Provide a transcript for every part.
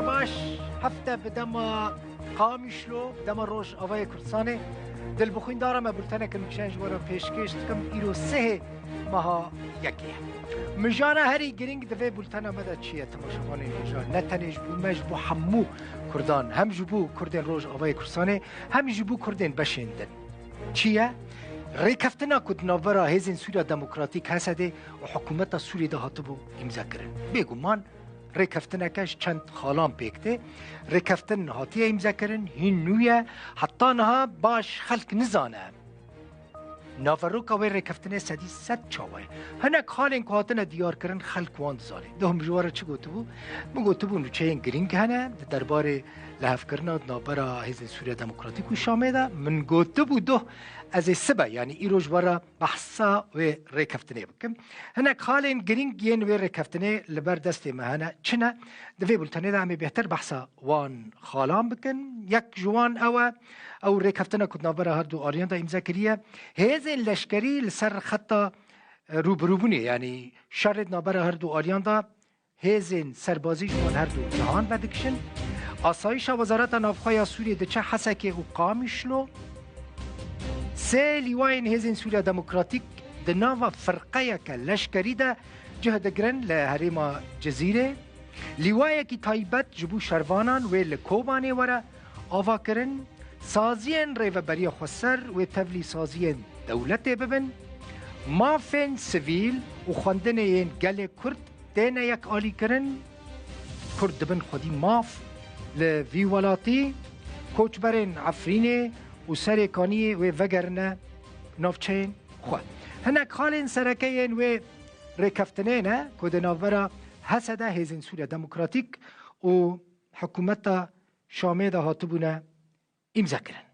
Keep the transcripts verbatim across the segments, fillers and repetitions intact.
Baş, hefte bi dema Qamişlo, bi dema Rojavayê Kurdistanê. Dilbixwîndara me bulteneke nûçeyan ji we re pêşkêş dikim. Îro sihê meha yekê ye. Mijara herî girîng di vê bultena me de çi ye, temaşevanên hêja? Ne tenê ji bo me, ji bo hemû Kurdan, hem ji bo Kurdên Rojavayê Kurdistanê, hem ji bo Kurdên beşên din. Çi ye? Rêkeftina ku di navbera Hêzên Sûriya Demokratîk, H S D, û hikûmeta Sûriyê de hatibû îmzekirin. Bêguman rêkeftineke ji çend xalan pêk tê. Rêkeftin hatiye îmzekirin, hîn nû ye. Heta niha baş xelk nizane naveroka wê rêkeftinê sedî sed çawa ye. Hinek xalên ku hatine diyarkirin, xelk wan dizane. Duh, min ji we re çi gotibû? Min gotibû nûçeyên girîng hene di derbarê lihevkirina di navbera Hêzên Sûriya Demokratîk û Şamê de. Min gotibû, duh, ez ê sibe, yanî îro ji we re behsa wê rêkeftinê bikim. Hinek xalên girîng yên wê rêkeftinê li ber destê me hene. Çi ne? Di vê bultenê de em ê bêhtir behsa wan xalan bikin. Yek ji wan ew e, ew rêkeftina ku di navbera her du aliyan de îmze kiriye. Hêzên leşkerî li ser xeta, e, rûbirûbûnê, yanî şerê di navbera her du aliyan de hêzên serbazî ji wan her du cihan vedikişin. Asayîşa Wezareta Navxwe ya Sûriyê diçe Hesekê û Qamişlo. Sê lîwayên Hêzên Sûriya Demokratîk di nava firqeyeke leşkerî de cih digirin li herêma Cizîrê. Lîwayekî taybet ji bo şervanan wê li Kobanê were avakirin. Saziyên Rêveberiya Xweser wê tevlî saziyên dewletê bibin. Mafên sivîl û xwendinê yên gelê Kurd têne yekalîkirin. Kurd dibin xwedî maf li vî welatî. Koçberên Efrînê û Serêkaniyê wê vegerine navçeyên xwe. Hinek xalên sereke yên wê rêkeftinê ne ku di navbera H S D, Hêzên Sûriya Demokratîk, û hikûmeta Şamê de hatibûne îmzekirin.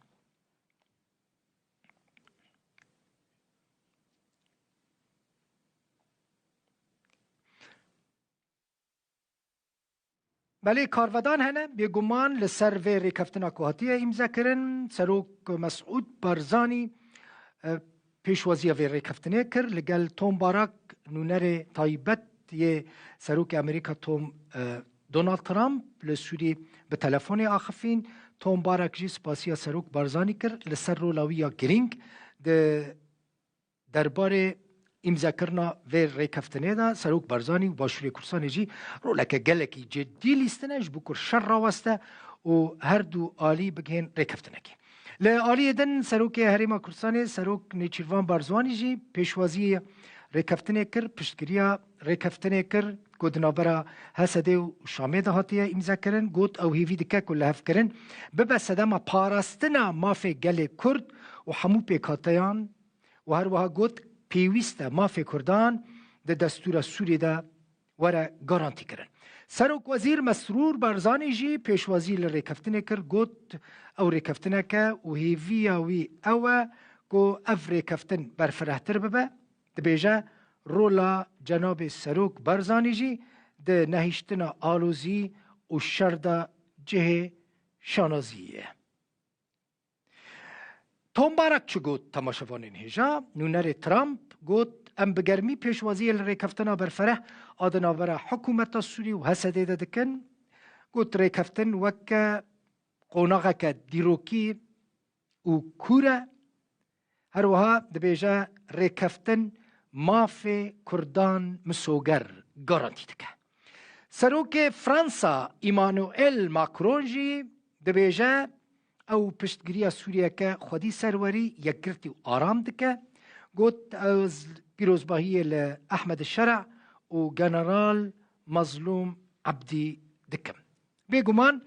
Belê, karvedan hene, bêguman li ser vê rêkeftina ku hatiye îmzekirin, Serok Mesûd Barzanî, e, pêşwaziya vê rêkeftinê kir. Li gel Tom Barak, nûnerê taybet yê Serokê Amerîka Tom, e, Donald Trump li Sûrî bi telefonê axifîn. Tom Barak jî spasiya Serok Barzanî kir li ser rola wî ya girîng di derbarê îmzekirina vê rêkeftinê de. Serok Barzanî û Başûrê Kurdistanê jî roleke gelekî cidî lîstine ji bo ku şer raweste û her du alî bigihên rêkeftinekê. Li aliyê din, Serokê Herêma Kurdistanê, Serok Nêçîrvan Barzanî jî pêşwaziyê rêkeftinê kir, piştgiriya rêkeftinê kir ku di navbera H S D û Şamê de hatiye îmzekirin. Got, ew hêvî dike ku lihevkirin bibe sedema parastina mafê gelê Kurd û hemû pêkhateyan û her wiha got, pêwîst e mafê Kurdan di destûra Sûriyê de were garantîkirin. Serokwezîr Mesrûr Barzanî jî pêşwazî li rêkeftinê kir, got, ew rêkeftineke û hêviya wî ew e ku ev rêkeftin berfirehtir bibe. Dibêje, rola cenabê Serok Barzanî jî di nehiştina alozî û şer de cihê şanaziyê ye. Tom Barak çi got, temaşevanên hêja? Nûnerê Trump got, em bi germî pêşwaziyê li rêkeftina berfereh a di navbera hikûmeta Sûrî û H S D de dikin. Got, rêkeftin weke qonaxeke dîrokî û kûr e. Her wiha dibêje, rêkeftin mafê Kurdan misoger garantî dike. Serokê Fransa Emmanuel Macron jî dibêje, ew piştgiriya Sûriyeke xwedî serwerî, yekgirtî û aram dike. Got, ez pîrozbahiyê li Ehmed Şera û General Mazlûm Ebdî dikim. Bêguman,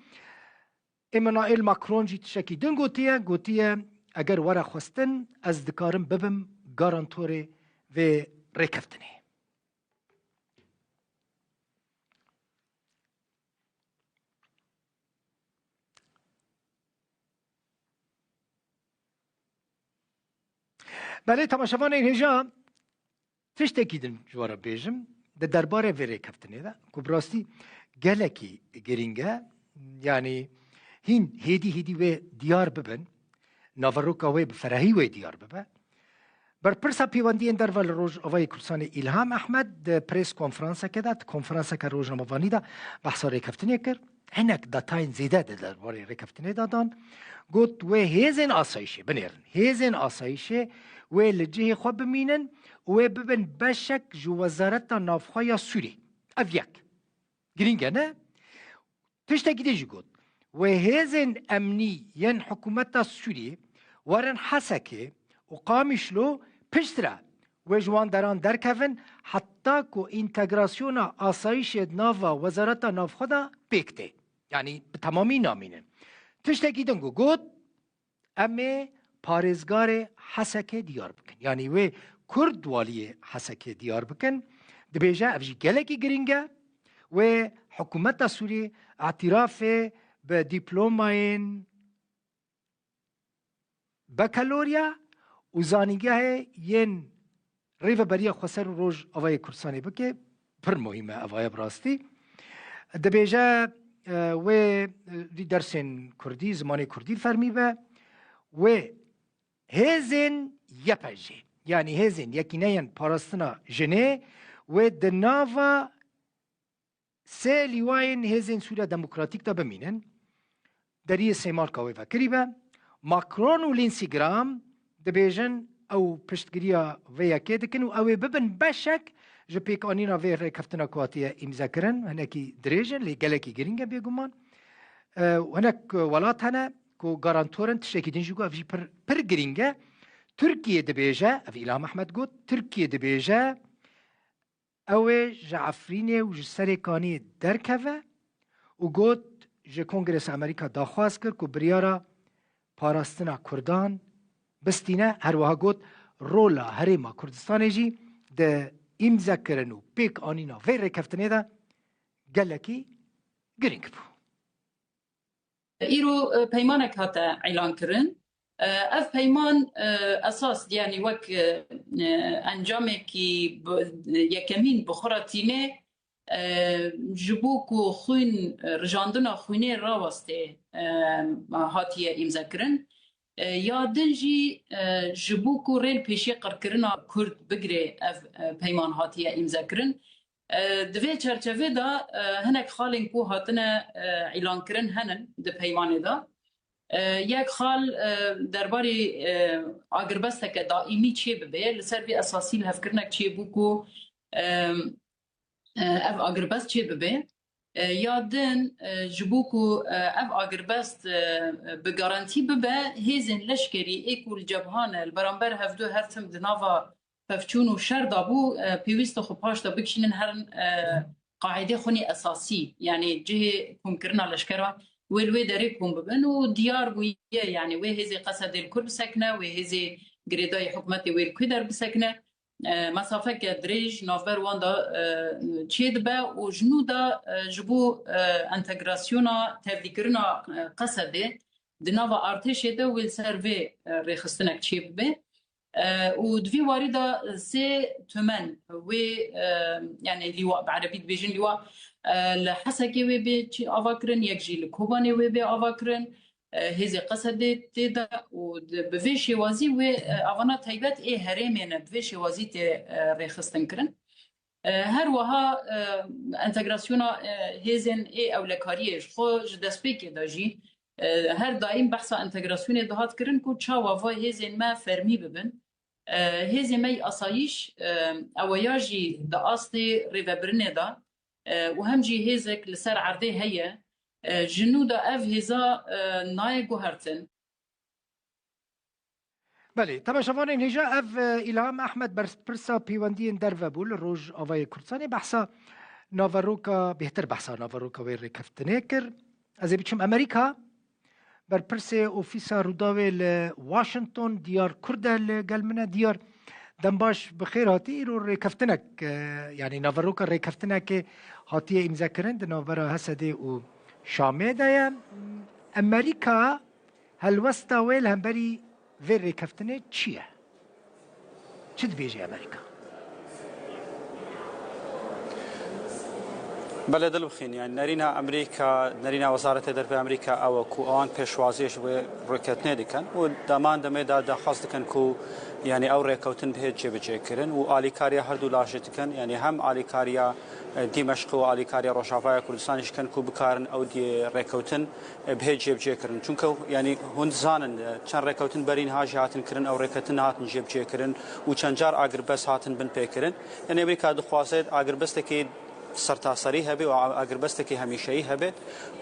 Emmanuel Macron jî tiştekî din gotiye, gotiye, eger were xwestin, ez dikarim bibim garantorê vê rêkeftinê. Belê, temaşevanên hêja, tiştekî din ji we re bêjim, di derbarê vê rêkeftinê de, ku bi rastî gelekî girîng e, yanî hîn hêdî hêdî wê diyar bibin, naveroka wê bi ferehî wê diyar bibe. Berpirsa Pêwendiyên Derve li Rojavayê Kurdistanê Îlham Ehmed di prês konferanseke de, di konferanseke rojnamevanî de behsa rêkeftinê kir. hinek detayên zêde di derbarê rêkeftinê de dan. Got, wê hêzên asayîşê binêrin. Hêzên asayîşê wê li cihê xwe bimînin û wê bibin beşek ji Wezareta Navxwe ya Sûrî. Ev yek. Girîng e, ne? Tiştekî din jî got, wê hêzên emnî yên hikûmeta Sûriyê werin Hesekê û Qamişlo, piştre wê ji wan deran derkevin, heta ku întegrasyona asayîşê di nava Wezareta Navxwe de pêk tê. Yanî bi temamî namînin. Tiştekî din ku got, em ê parêzgarê Hesekê diyar bikin. Yanî wê Kurd waliyê Hesekê diyar bikin. Dibêje ev jî gelekî girîng e. Wê hikûmeta Sûrî îtirafê bi dîplomayên bakalorya û zanîngehê yên Rêveberiya Xweser û Rojavayê Kurdistanê bike. Pir muhîm e ev aya bi rastî. Dibêje, e, wê, e, dersên kurdî, zimanê kurdî fermî be. Wê hêzên Y P J, yanî hêzên Yekîneyên Parastina Jinê, wê di nava sê lîwayên Hêzên Sûriya Demokratîk de bimînin. Deriyê Sêmalka wê vekirî be. Macron û Lindsey Graham dibêjin ew piştgiriya vê yekê dikin û ew ê bibin beşek ji pêkanîna vê rêkeftina ku hatiye îmzekirin. Hinekî dirêj in, lê gelekî girîng e bêguman. E, hinek welat hene ku garantor in, tiştekî din jî got, ev jî pir, pir girîng e. Tirkiye dibêje, ev Îlham Ehmed got, Tirkiye dibêje, ew ê ji Efrînê û ji Serêkaniyê derkeve û got, ji Kongresa Amerîka daxwaz kir ku biryara parastina Kurdan bistîne. Her wiha got, rola Herêma Kurdistanê jî di îmzekirin û pêkanîna vê rêkeftinê de gelekî girîng bû. Îro, e, peymanek hate îlankirin. E, ev peyman, e, esas, yanî wek, e, e, encamekî bi-, yekemîn bi xwe re tîne, e, ji bo ku xwîn, e, rijandina xwînê rawestê, e, hatiye îmzekirin. E, ya din jî, e, ji bo ku rê li pêşî qirkirina Kurd bigire ev, e, peyman hatiye îmzekirin. E, di vê çerçevê de, e, hinek xalên ku hatine, e, îlankirin henin di peymanê de. E, yek xal, e, derbarê, e, agirbesteke daîmî çê bibe, li ser vê esasî lihevkirinek çêbû ku, e, e, ev agirbest çê bibe. E, ya din, e, ji bo ku, e, ev agirbest, e, bi garantî bibe, hêzên leşkerî ê ku li cebhan e, li beramber hevdu her tim di nava pevçûn û şer dabû, e, pêwîst e xwe paş de bikişînin herin, e, qaîdê xwinî esasî, yanî cihê komkirina leşkera wê li wê derê kom bibin û diyar bûye, yanî wê hêzê Qesedê li kur bisekine, wê hêzê girêdayî hikûmetê wê li ku der bisekine. E, mesafeke dirêj navber wan de, e, çêdibe û ji nû de, e, ji bo, e, entegrasyona tevlîkirina, e, Qesedê di nava artêşê de wê li ser vê, e, rêxistinek çêbibe. E, û di vî warî de sê tumen wê, e, yanî lîwa, bi erebî dibêjin lîwa, e, li Hesekê wê bê çi ava kirin, yek jî li Kobanê wê bê ava kirin, e, hêzê Qesedê tê de û di, bi vê şêwazî wê, e, avana taybet ê herêmê ne bi vê şêwazî tê, e, rêxistin kirin. E, her wiha, e, entegrasyona, e, hêzên ê ewlekariyê ji xwe ji destpêkê de jî, e, her daîm behsa entegrasyonê dihat kirin ku çawa va hêzên me fermî bibin. E, hêzên me yî asayîş, e, ew ya jî di astê rêvebirinê de, e, û hem jî hêzek li ser erdê heye, e, ji nû de ev hêza, e, nayê guhertin. Belê, temaşevanên hêja, ev, e, Îlham Ehmed berpirsa pêwendiyên derve bû li Rojavayê Kurdistanê. Behsa naveroka, bêhtir behsa naveroka wê rêkeftinê kir. Ez ê biçim Amerîka. Berpirsê Ofîsa Rûdawê li Washington, Diyar Kurd e li gel min e. Diyar, dem baş, bi xêr hatî. Îro rêkeftinek, e, yanî naveroka rêkeftinekê hatiye îmzekirin di navbera Hesedê û Şamê de ye. Amerîka helwesta wê li hemberî vê rêkeftinê çi ye? Çi dibêje Amerîka? Belê dilbixîn, yani nerîna Amerîka, nerîna Wezareta Derve Amerîka ew e ku ewan pêşwaziyê ji wê rêkewtinê dikin û deman demê de daxwaz dikin ku yani ew rêkewtin bihêt cêbicêkirin û alîkariya her du la jî dikin, yani hem alîkariya, e, Dîmeşq û alîkariya Rojavaya Kurdistanê jî dikin ku bikarin ew dî rêkewtin, e, bihêt cêbicêkirin. Çunke yani hûn dizanin, e, çend rêkewtin berî niha jî hatin kirin, ew rêkewtin nehatin cêbicêkirin û çend car agirbest hatin binpêkirin. Yani Amerîka dixwaze agirbestekî sertaserî hebe û agirbestekî hemîşeyî hebe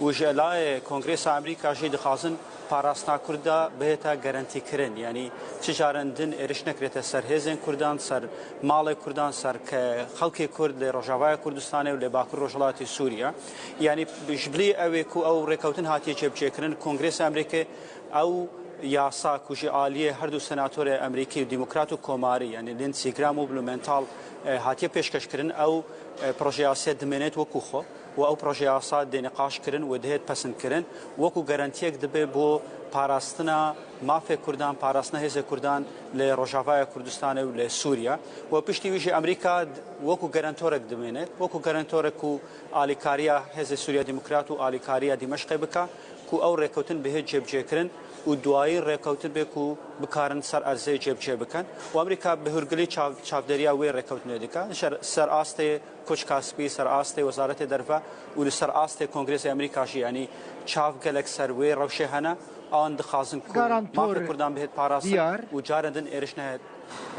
û ji layê Kongresa Amerîka jî dixwazin parastina Kurda bihête garantîkirin. Yanî çi caran din êriş nekrête ser hêzên Kurdan, ser malê Kurdan, ser ke-, xelkê Kurd lê Rojavaya Kurdistanê û lê Bakur Rojhilatê Sûriye. Yanî ji bilî ew ê ku ew rêkewtin hatiye cêbicêkirin, Kongresa Amerîkê ew yasa ku ji aliyê her du senatorê Amerîkî, Demokrat û Komarî, yanî Lindsey Graham û Blumenthal, e, hatiye pêşkeşkirin, ew, e, proje yasê dimênêt wekî xwe û ew proje yasa dê niqaş kirin û dihêt pesindkirin, wekî garantiyek dibe bo parastina mafê Kurdan, parastina hêzê Kurdan li Rojavaya Kurdistanê û li Sûriye. Û piştî wî jî Amerîka wekî garantorek dimênêt, wekî garantorek ku alîkariya Hêzê Sûriya Demokrat û alîkariya Dîmeşqê bike, ku ew rêkewtin bihêt cêbicêkirin û duayî rêkewtin bê ku bikarin ser erzê cêbicê bikin. Û Amerîka bi hûrgilî çav-, çavdêriya wê rêkewtinê dike. Ser, ser astê Koçka Spî, ser astê Wezaretê Derve û li ser astê Kongresa Amerîka jî, yanî çav gelek ser wê rewşê hene. An dixwazin ku Garantor mafê Kurdan bihêt parastin diyar. Û carên din êriş nehêt,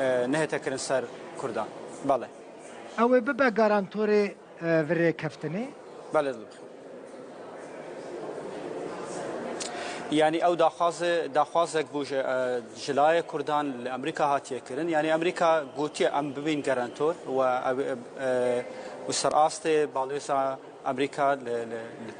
e, nehête kirin ser Kurdan. Belê. Ew ê bibe garantorê, e, vê rêkeftinê? Belê, dilbixin. Yanî ew daxwaze-, daxwazek bû ji, e, ji layê Kurdan li Amerîka hatiye kirin. Yanî Amerîka gotiye em bibîn garantor û ew, e, e, û ser astê balyoza Amerîka li, li, li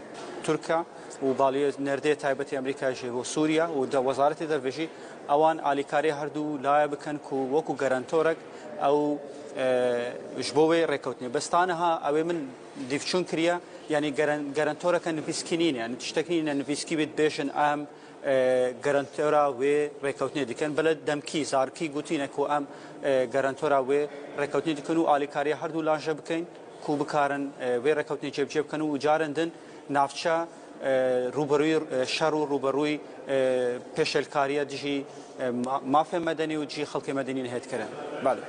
Tirkiye û balyoz nerdê taybetê Amerîka jî bo Sûriye û de Wezaretê Derve jî ewan alîkarî her du layê bikin ku wekî garantorek ew, e, ji bo wê rêkewtinê. Bes ta niha ew ê min dîvçûn kiriye, yanî geren-, garantoreke nivîskî nîne, yanî tiştek nîne nivîskî bê dibêjin em, e, garantora wê rêkewtinê dikin. Bile demkî, zarkî gotîne ku em, e, garantora wê rêkewtinê dikin û alîkariya her du lan jê bikin ku bikarin, e, wê rêkewtinê cêbicê bikin û carên din navçe, e, rûberûyî, e, şer û rûberûyî, e, pêşelkariya dijî, e, ma-, mafê medenî û dijî xelkê medenî nehêt kirin. Belê.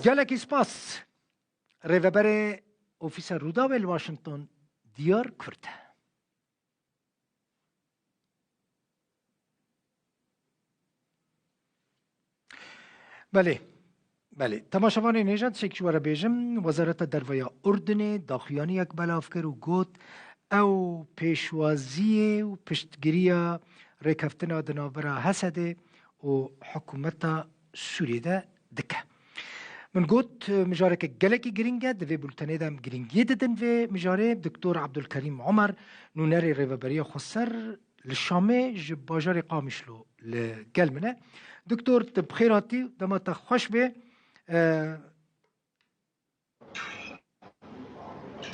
Gelekî spas. Rêveberê Ofîsa Rûdawê li Washington, Diyar Kurd. Belê, belê. Temaşevanên hêja, tiştekî ji we re bêjim, Wezareta Derve ya Urdunê daxuyaniyek belav kir û got, ew pêşwaziyê û piştgiriya rêkeftina di navbera Hesedê û hikûmeta Sûriyê de dike. Min got, mijareke gelekî girîng e, di vê bultenê de em girîngiyê didin vê mijarê. Doktor Abdulkerîm Omer, nûnerê Rêveberiya Xweser li Şamê ji bajarê Qamişlo li gel min e. Doktor, tu bi xêr hatî, dema te xweş be. E,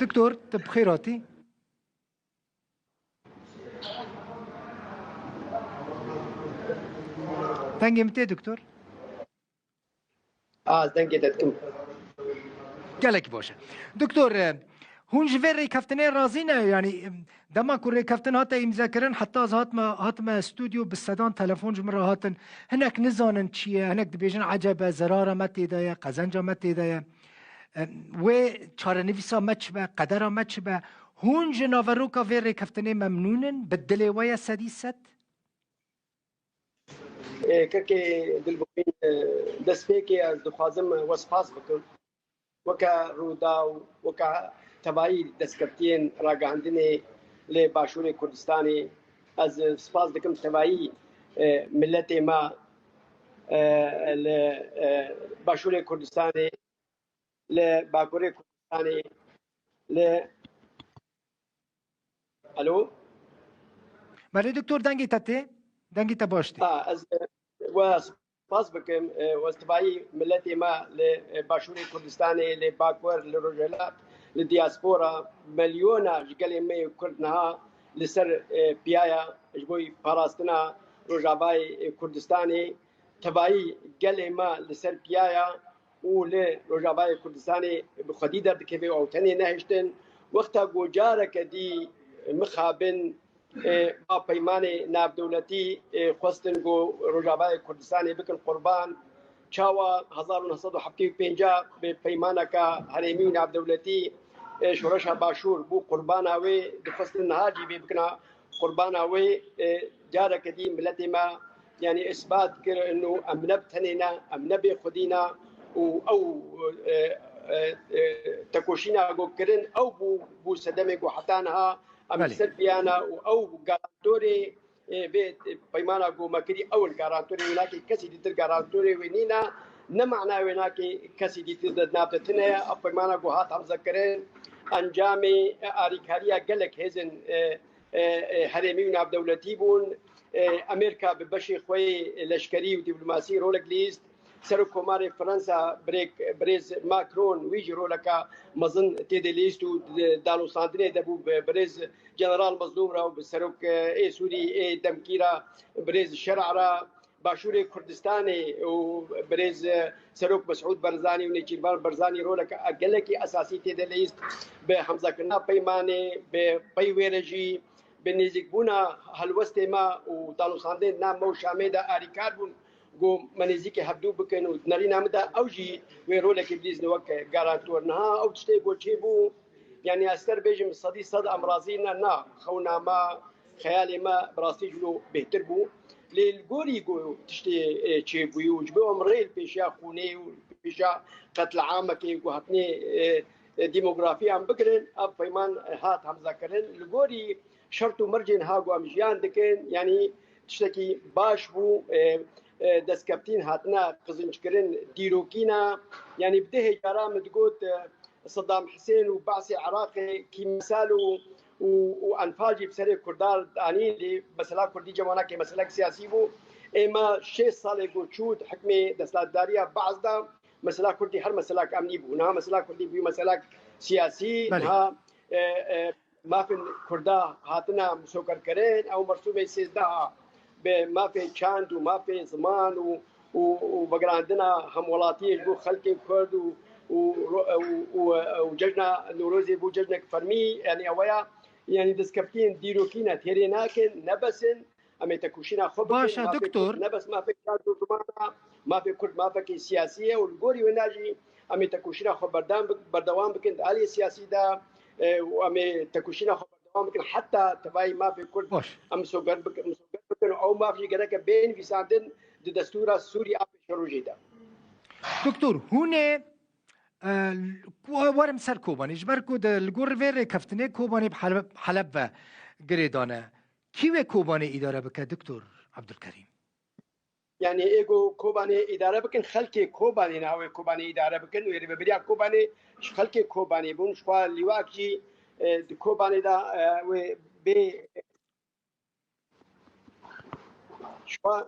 Doktor, tu bi xêr hatî. Dengê min tê, doktor? A, ez dengê te dikim. Gelek baş e. Doktor, e, hûn ji vê rêkeftinê razî ne? Yanî, e, dema ku rêkeftin hate îmzekirin, heta ez hatime, hatime stûdyo, bi sedan telefon ji min re hatin. Hinek nizanin çi ye, hinek dibêjin, ecebe, zerara me tê de ye, qezenca me tê de ye. E, wê çarenivîsa me çi be, qedera me çi be? Hûn ji naveroka vê rêkeftinê memnûn in? Bi dilê we ye sedî sed? Ê, kekê Dilbixîn, e, destpêkê ez dixwazim we spas bikim. Weke Rûdaw, weke tevayî destkeftiyên ragihandinê li Başûrê Kurdistanê, ez spas dikim tevayî, e, miletê me, e, li, e, Başûrê Kurdistanê, li Bakurê Kurdistanê, li Alo? Belê doktor, dengê te tê. Dengê te baş tê. Ha, ez, e, we spas bikim, e, we stivayî miletê me li, e, Başûrê Kurdistanê, li Bakur, li Rojhilat, li diaspora, milyona ji gelê me yê Kurd niha li ser, e, piyaya ji bo parastina Rojavayê, e, Kurdistanê. Tivayî gelê me li ser piyaya, û li Rojavayê Kurdistanê bi xwedî derdikeve û ew tenê nehiştin. Wexta ku careke dî mixabin, e, ba peymanê navdewletî, e, xwestin ku Rojavayê Kurdistanê bikin qurban. Çawa hezar û neh sed û heftê û pênc bi peymaneke herêmî û navdewletî, e, Şoreşa Başûr bû qurbana wê, dixwestin niha jî vê bikina qurbana wê, e, careke dî miletê me, yanî, îsbat kir û em ne bi tenê ne, em ne bêxwedî ne û ew, e, e, e, tekoşîna ku kirin, ew bû, bû sedemê ku heta niha em li Belê. ser piyana û ew garantorê, e, vê peymana ku me kirî ew in garantorê wê nake, kesî dîtir garantorê wê nîne, ne mana wê nake kesî dîtir di nav de tune ye. Ev peymana ku hat hemze kirin, encamê, e, arîkariya gelek hêzên, e, e, e, herêmî û navdewletî bûn. E, Amerîka bi beşê xwe yê leşkerî û dîplomasî rolek lîst. Serokkomarê Fransa birêk, birêz Macron, wî jî roleka mezin tê de lîst û di danûstandinê de bû bi birêz General Mezlûm re û bi serok, e, ê Sûrî ê demkî re birêz Şer'a re. Başûrê Kurdistanê û birêz, e, Serok Mesûd Barzanî û Nêçîrvan Barzanî roleke gelekî esasî tê de lîst. Bi hemzakirina peymanê, bi pey wê re jî bi nêzîkbûna helwestê me û danûstandên nav me û Şamê de arîkar bûn ku me nêzîkî hevdû bikin û di nerîna min de ew jî wê rolekê bilîzin wek garantor. Niha ew tiştê ku çêbû, yanî ez ter bêjim sedî sed em razî ne, na, xewna me, xeyalê me bi rastî ji lo bêhtir bû. Lê li gorî ku tiştê, e, çêbûyî û ji bo em rê li pêşiya xûnê û li pêşiya qetliamekê ku hatinê, e, e, demografiyan bigirin, ev peyman hat hemzekirin. Li gorî şert û mercên ha ku em jiyan dikin, yanî tiştekî baş bû, e, e, destkeftîn hatine qizinckirin, dîrokîna, yanî bi dehê cara min digot, e, Saddam Husên û Basê Iraqê kîmesal û, û, û Enfal jî bi serê Kurdan danîn, lê mesela Kurdî cewanakê meselek siyasî bû. Ê me şêst salê ku çû di hikmê desthilatdariya Baas de, mesela Kurdî her meselak emnî bû. Niha mesela Kurdî bû meselak siyasî. Belê. Niha, e, e, mafên Kurda hatine misogerkirin, ew mersûmê sêzdeha bi mafê çand û mafê ziman û, û, û vegerandina hemwelatiyê ji bo xelkê Kurd û, û, û, û, û cejna Newrozê bû cejnek fermî, yanî ew ya, yanî destkeftiyên dîrokî ne têrê nakin, ne bes in. Em ê tekoşîna xwe bikin. Baş e, mafê Doktor. Kurd ne bes mafê çand û ziman e, mafê Kurd mafekî siyasî ye û li gorî wêna jî em ê tekoşîna xwe berdam bik-, berdewam bikin di aliyê siyasî de, e, û em ê tekoşîna xwe berdewam bikin heta tevayî mafê Kurd Baş. em misoger bik-, misoger bikin û ew maf jî gereke bê nivîsandin di destûra Sûrî a pêşerojê de. Doktor, hûn ê, e, ku-, werim ser Kobanê. Ji ber ku di, li gor vê rêkeftinê Kobanê bi Heleb, Heleb ve girêdane. Kî wê Kobanê îdare bike, Doktor Abdulkerîm? Yanî ê ku Kobanê îdare bikin, xelkê Kobanê ne wê Kobanê îdare bikin. Wê rêveberiya Kobanê ji xelkê Kobanê bûn. Ji xwe lîwak jî, e, di Kobanê de, e, wê bê, ji xwe,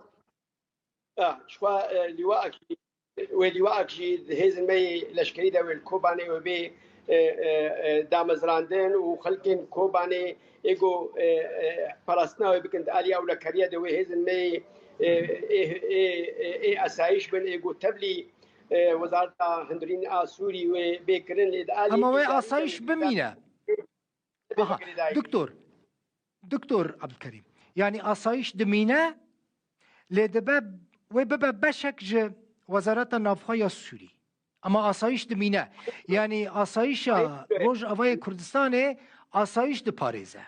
e, ji xwe, e, lîwak jî, wê lîwak jî di hêzên me yê leşkerî de wê li Kobanê wê bê, e, e, e, damezrandin û xelkên Kobanê ê ku, e, e, parastina wê bikin di alî ewlekariya de wê hêzên me yê, e, ê, ê, ê, ê esayîş bin, ê ku tevlî, e, Wezareta Hundirîn a Sûrî wê bê kirin, lê di alî Ama wê ê asayiş bimîne. Aha, Doktor, Doktor Abdulkerîm, yanî asayiş dimîne, lê dibe wê bibe beşek ji Wezareta Navxwe ya Sûrî. Ama asayiş dimîne. Yanî asayişa Rojavayê Kurdistanê asayiş diparêze.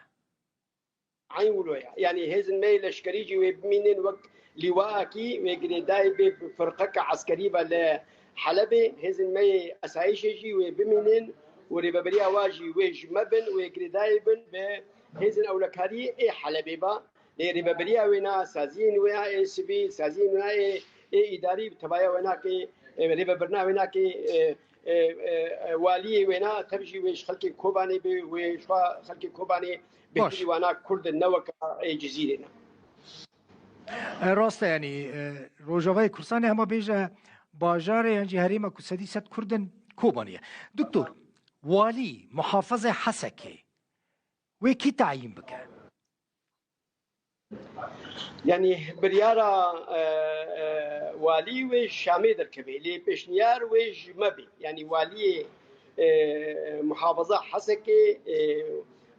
Eyn wilo ye. Yanî hêzên me yê leşkerî jî wê bimînin wek lîwaakî, wê girêdayî bê bi firqeke eskerî ve li Helebê. Hêzên me yê esayîşê jî wê bimînin û rêveberiya wa jî wê ji me bin, wê girêdayî bin bi hêzên ewlekariyê ê Helebê ve. Lê rêveberiya wêna, saziyên wêna ê sivîl, saziyên wêna ê, ê îdarî bi tevaya wênakê, ê, rêvebirina wênakê, ê, ê, ê, waliyê wêna, tev jî wê ji xelkê Kobanê be, wê ji xwe xelkê Kobanê Baş. bêhtirî wana Kurd in, ne weke ê Cizîrê ne. E, rast e, yanî, e, Rojavayê Kurdistanê hema bêje bajarê yan jî herêma ku sedî sed Kurd in Kobanê ye. Doktor, walî, muhafizê Hesekê, wê kî tayîn bike? Yanî biryara e, e, walî wê ji Şamê derkeve, lê pêşniyar wê ji me bê. Yanî waliyê e, muhafaza Hesekê e,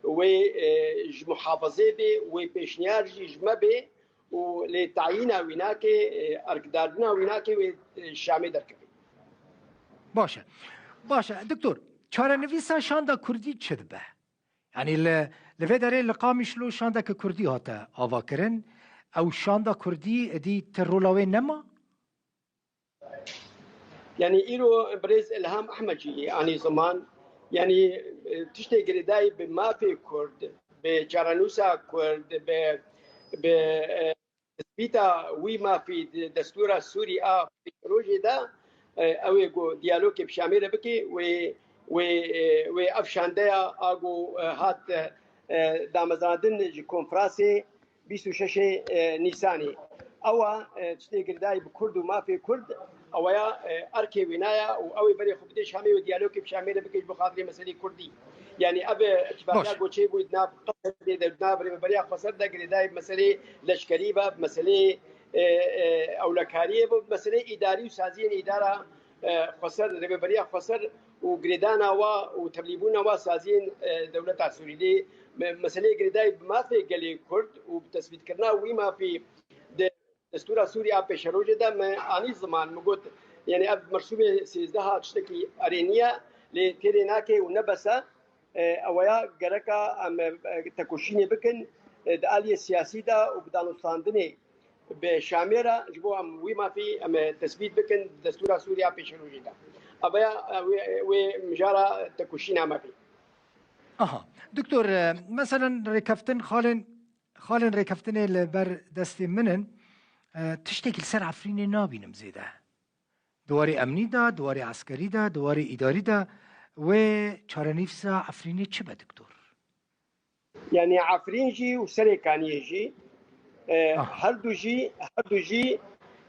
wê e, ji muhafazê bê, wê pêşniyar jî ji me bê û lê tayîna wî nake, e, erkdardina wî nake wê e, Şamê derkeve. Baş e. Baş e. Doktor, çarenivîsa şanda kurdî çi dibe? Yanî li, li vê derê li Qamişlo şandeke kurdî hate avakirin. Ew şanda kurdî êdî ti rola wê nema? Yanî îro birêz Ilham Ehmed jî anî ziman. Yanî e, tiştê girêdayî bi mafê kurd, bi çarenûsa kurd, bi, bi e, tespîta wî mafî di destûra Sûrî a pêşerojê de e, ew ê ku diyalogê bi Şamê re bike, wê, wê, e, wê ev şandeya a ku e, hat e, damezrandin ji konferansê bîst û şeş e, Nîsanê. Ew a e, tiştê girêdayî bi Kurd û mafê Kurd, ew ya e, erkê wêna ya û ew ê berê xwe bide Şamê û diyalogê bi Şamê re bike ji bo xatirê meselê Kurdî. Yanî ev e, îtifaqiya Baş. ku çêbû di nav Qesedê de, di nav Rêveberiya Xweser de girêdayî bi meselê leşkerî ve, bi meselê e, e, ewlekariyê ve, bi meselê îdarî û saziyên îdara e, Xweser, Rêveberiya Xweser û girêdana wa û tevlîbûna wa saziyên e, dewleta Sûrî. Lê me-, meseleyê girêdayî bi mafê gelê Kurd û bi tespîtkirina wî mafî di destûra Sûrî a pêşerojê de me anî ziman, me got, yanî ev mersûmê sêzdeh a tiştekî erênî ye, lê têrê nake û ne bes e. E, ew ya gereka em e, tekoşînê bikin e, di aliyê siyasî de û bi danûstandinê bi Şamê re ji bo em wî mafî em e, tesbît bikin di destûra Sûriya pêşerojê de. Ev ya e, wê, wê mijara tekoşîna me bî. Aha. Doktor, e, meselen rêkeftin xalên, xalên rêkeftinê li ber destê min in. E, tiştekî li ser Efrînê nabînim zêde. Di warê emnî de, di warê eskerî de, di warê îdarî de wê çarenivîsa Efrînê çi be, doktor? Yanî Efrîn jî û Serêkaniyê jî e, Ah. her du jî, her du jî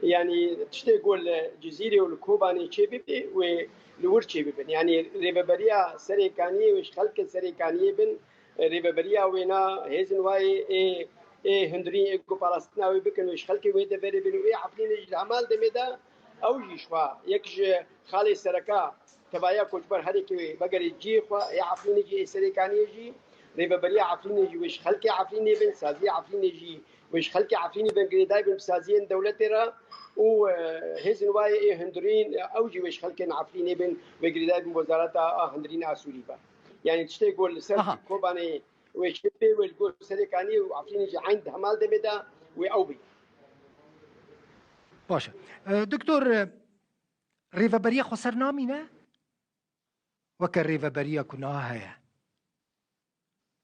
yanî tiştê ku li Cizîrê û li Kobanê çêbibe wê li wir çêbibin. Yanî rêveberiya Serêkaniyê wê ji xelkên Serêkaniyê bin, e, rêveberiya wêna hêzin wayê ê, ê hundirîn ê ku parastina wê bikin wê ji xelkê wê deverê bin û ê Efrînê jî di hemal demê de ew jî ji xwe yek ji xalê sereka tevaya koçber herêkê wê vegerê cihê xwe, ê Efrînê jî ê Serêkaniyê jî, rêveberiya Efrînê jî wê ji xelkê Efrînê bin, saziyê Efrînê jî wê ji xelkê Efrînê bin, girêdayî bin bi saziyên dewletê re û e, hêzin wayê ê hundirîn ew jî wê ji xelkên Efrînê bin, wê girêdayî bin wezareta a hundirîn a Sûrî be. Yanî tiştê ku li ser Aha. Kobanê wê çê pê wê li gor Serêkaniyê û Efrînê jî eyn di hemal demê de wê ew bê. Baş e. E, doktor, e, rêveberiya xweser namîne? Weke rêveberiya ku niha heye?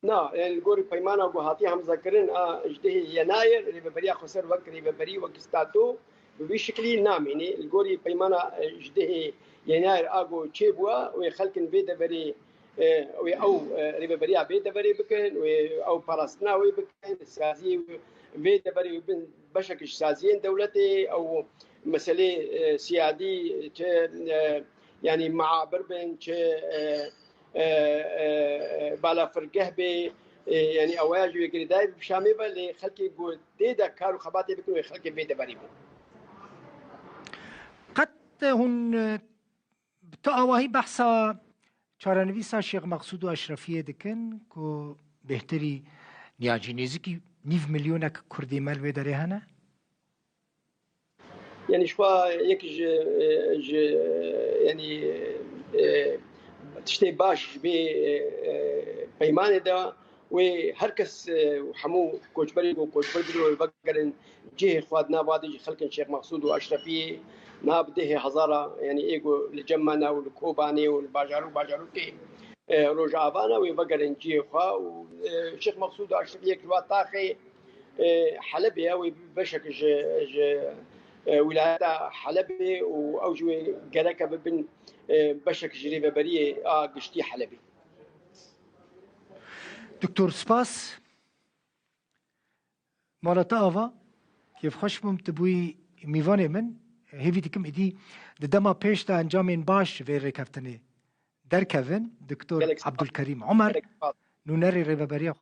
Na, e, li gorî peymana ku hatiye hemzekirin a ji dehê Yenayê, rêveberiya xweser wek rêveberî, wek stato bi vî şiklî namîne. Li gorî peymana e, ji dehê Yenayê a ku çêbûye, wê xelkin vê deverê e, wê ew e, rêveberiya vê deverê bikin, wê ew parastina wê bikin, saziyê vê deverê wê bin beşek ji saziyên dewletê, ew meselê e, siyadî çi e, yanî maabir bin, çi e, e, e, balafirgeh bê, e, yanî ew ya ji wê girêdayî bi Şamê ve, lê xelkê ku tê de kar û xebatê bikin, wê xelkê vê deverê bin. Qet hûn e, bi tu awahî behsa çarenivîsa Şêx Mexsûd û Eşrefiyê dikin ku bêhtirî niha jî nêzîkî nîv milyonek Kurdê me li wê derê hene? Yanî ji xwe yek ji, e, ji, e, yanî, e, tiştê baş ji vê, e, e, peymanê de wê her kes, e, hemû koçberê ku koçber bibin wê vegerin cihê xwe di nav de jî xelkên Şêx Mexsûd û Eşrefiyê niha bi dehê hezara, yanî ê ku li cem me ne û li Kobanê û li bajar û bajarokê, e, Rojava ne wê vegerin cihê xwe û, e, Şêx Mexsûd û Eşrefiyê yek ji wa taxê, e, Helebê ye, wê beşek ji, ji, e, wîlayeta Helebê û ew jî wê gereke bibin, e, beşek ji rêveberiyê a giştî Helebê. Doktor, spas. Mala te ava, kêfxweş bûm tu bûyî mîvanê min. Hêvî dikim êdî di dema pêş de encamên baş vê rêkeftinê derkevin. Doktor Gelek spas. Abdulkerîm Omer, Gelek spas. Nûnerê Rêveberiya